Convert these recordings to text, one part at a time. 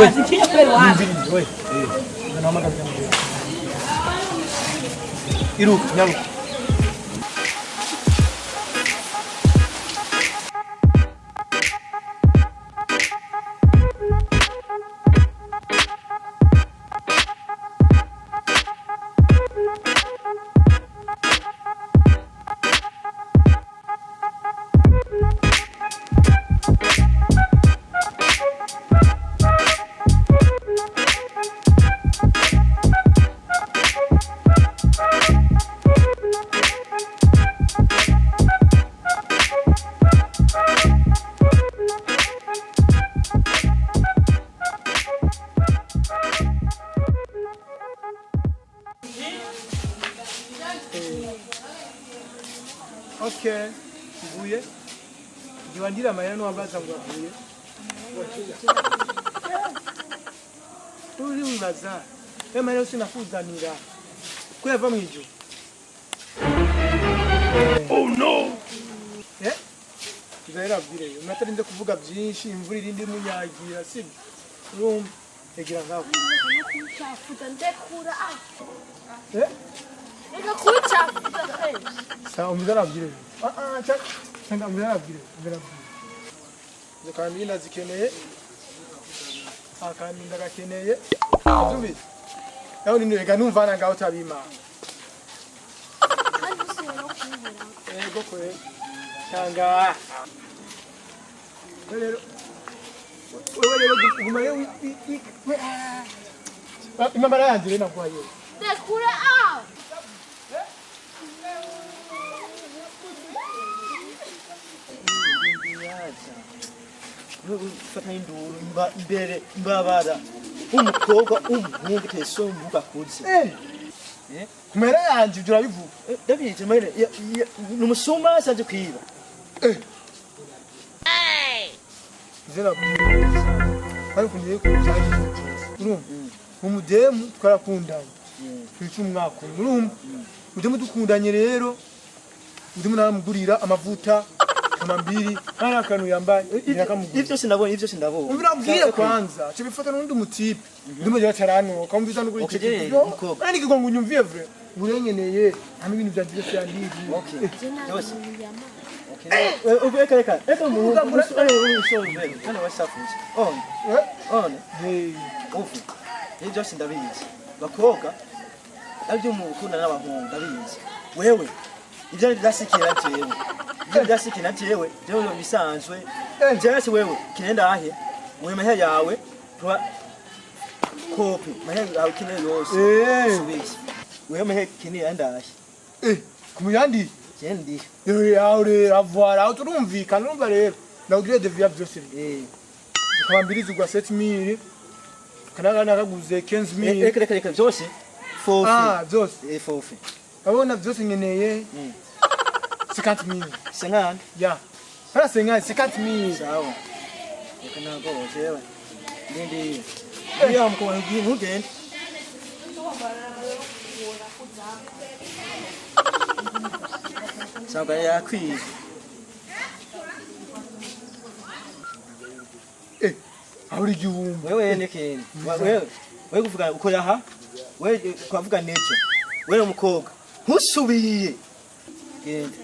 Nazikia kweli wapi? We. Naomba kabisa. Iruka, nyaruka. Okay, mvuye ngiwandira amahera niwambaza ngo avuye uri wibaza ayo mahera yose nakuzanira ko yava mu ijuru. Oh no. Eh, rero abwireyo mnatarinze kuvuga byinshi, imvura irindi munyagira, sibyo? Urumva egira ngaho. Kuchafuza ndekura. Eh. Reka kuchafuza kweli. Sawa, umvira arabwireyo. Ah ah, cha cyangwa umvira arabwireyo, umvira arabwireyo. Izo kambi ndazikeneye, akambi ndagakeneye, abyumvise nawe nini? Reka numvana ngaho utabimana. Kandi usubira no kunkora. Ego kwe, cyangwa wewe rero, wewe rero guma rero imamara yanjye rero naguhaye. Ndekura ah. Ufata induru mba imbere mbabara umukobwa umuhungu teso umuhungu akuze. Eh, ku mahera yanjye ibyo urabivuga? Ndabizi mwene ni umusuma asanze kwiba. Zera bari kuza, urumva umudemu twarakundanye twica umwaka umwe, urumva umudemu dukundanye rero, umudemu naramugurira amavuta kama mbili nta akantu yambaye Ivyo nirakamugurira. Sinabonye ivyo, sindabonye. Umvira abwire kwanza cyo bifata n'undi mutipe ndimo rero cyaranuka umviza n'uguri. Okay, je, umukobwa. Ari ngo unyumviye vre urenyeneye hamwe ibintu byanjye byose yandiriye. Okay. Byose. Okay. Reka reka reka umuhungu umusore mbere kandi wasafuje on on ufu ivyo byose ndabizi, bakobwa nabyo mu gukunda n'abahungu ndabizi. Wewe ibyo byasikira jewe, ibyo byasikira jewe, jewe bisanzwe jewe si wewe kinenda ahe wewe mahera yawe tuba kopi mahera yawe kine yose. Subiza wewe mahera kine yandahe. Eh, kumuyandi. Je ndi. Yawe rero avara aho turumvikana, urumva rero ndakugiriye deviya byose zikaba mbiri zigwa 7000, kanaka nakaguze 15000. Reka reka reka byose fofi. Ah, byose. Fofi. Abona byose nkeneye 50000. Sengane. Ya hara 50 50000. Sawa, reka ntabwo jewe ndindi ndiya mukobwa ntugende. Sawa, yakwiye. Eh, aho uri igihumbi. Wewe nekeni wewe wewe kuvuga ukora aha wewe kwavuga nejo wewe umukobwa ntusubiye genda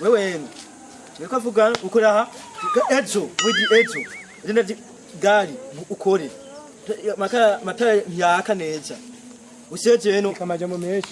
wewe wewe kwavuga ukora aha ejo widi ejo genda gari ukore makara matara ntiyaka neza usejeno. Kamajambo menshi.